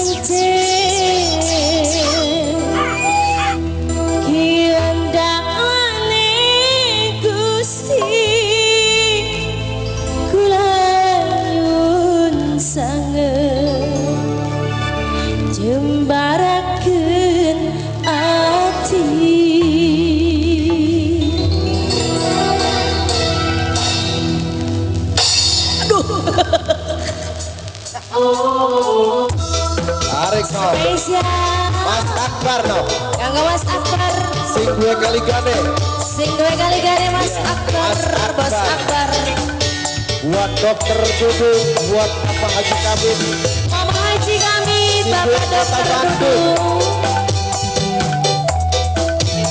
Pancen kiandane Gusti kula nyuwun sanget jembaraken ati. Tarik no. Spesial Mas Akbar no. Kanggo Mas Akbar. Sing duwe kaligane. Sing duwe kaligane Mas Akbar, Mas Akbar. Bos Akbar. Buat Dokter Dudung, buat Bapak Haji Kamil. Mama Haji kami, Sing Bapak duwe Kota Dokter Bandung. Dudung.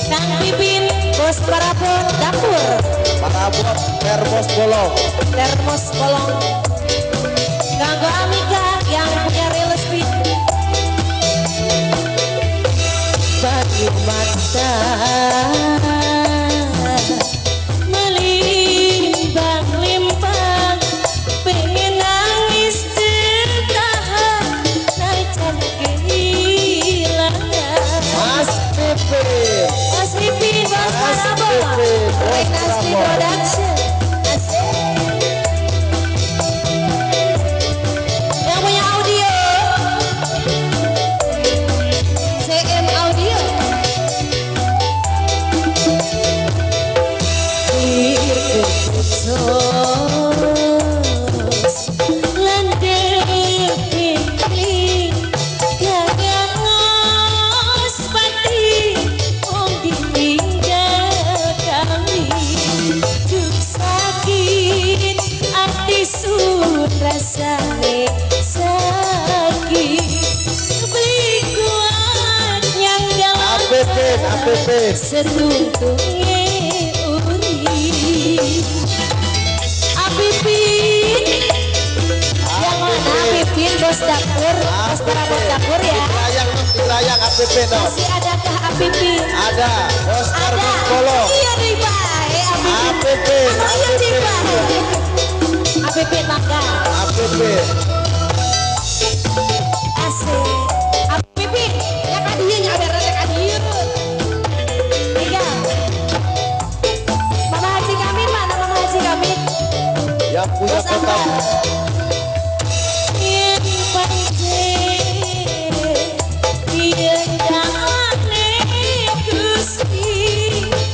Kang Pipin, Bos Parabot Dapur, Parabot Termos Bolong. Termos Bolong. Kanggo Amika yang punya real speed. Banyu mata melimpang-limpang, pengen nangis tertahan, najan kehilangan. Mas Pipin. Mas Pipin, Bos Mas Parabot, Pipin, Bos Renasti Parabot. Production. Asik. Yang punya audio, CM Audio. Bir keputus landep pikli gagal pati wong ditinggal kami. Duh sakit ati sun rasane sakit beli kuat nyanggal APP, APP. setungtunge urip. Apipin, yang mana Apipin bos dapur, bos parabot dapur ya. Layang no, layang APP no. Masih adakah Apipin? Ada, Bos Ada. Termos Bolong. Iya nih bae Apipin. APP, Oh iya nih APP. bae. Apipin maka. APP. Asik. Apipin, ya kadieu nya beres ya kadieu. Tiga. Mama Haji kami mana Mama Haji kami? Yang punya Bos kota Akbar. Yen pancen kiandane Gusti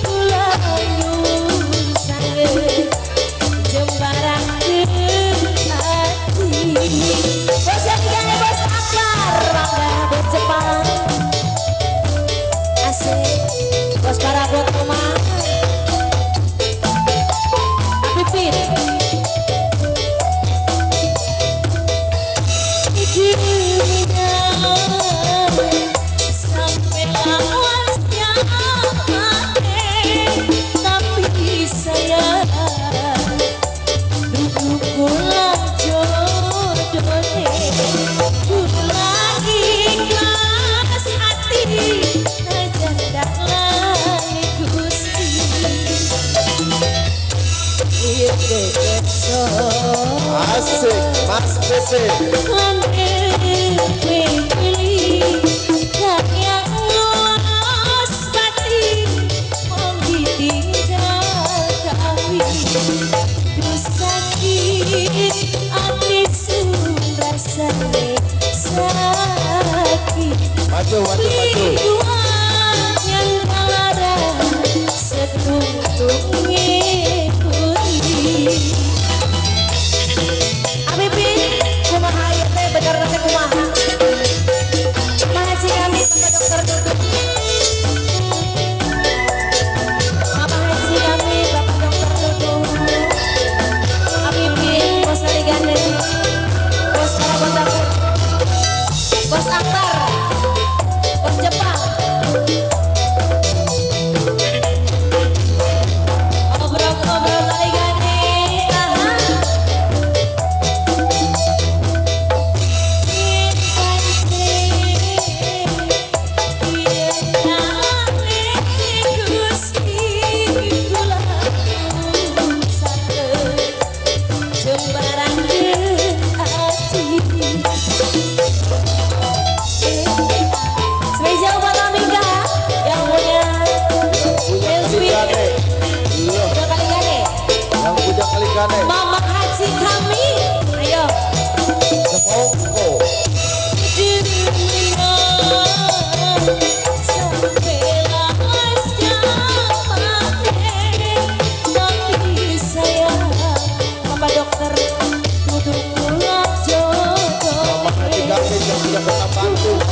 kula nyuwun sanget jembaraken ati. Bos yang digane Bos Akbar, mangga Bos Jepang. Asik. Bos Parabot rumah. Apipin. Sampai lawasnya mati, tapi sayang duduk kula jodohne, kula ikhlas hati najan daklane Gusti. Asik, Mas Pipin. Maju, maju, maju. Abipin, kumaha ieu teh bener teh kumaha? Kumaha Haji kami Bapak Dokter Dudung. Mama Haji kami Bapak Dokter Dudung. Abipin, Bos Kaligane, Bos Parabot Dapur, Bos Akbar, Bos Jepang. Obrol-obrol Kaligane, aha. Jembaran ati. yang sudah kita bantu.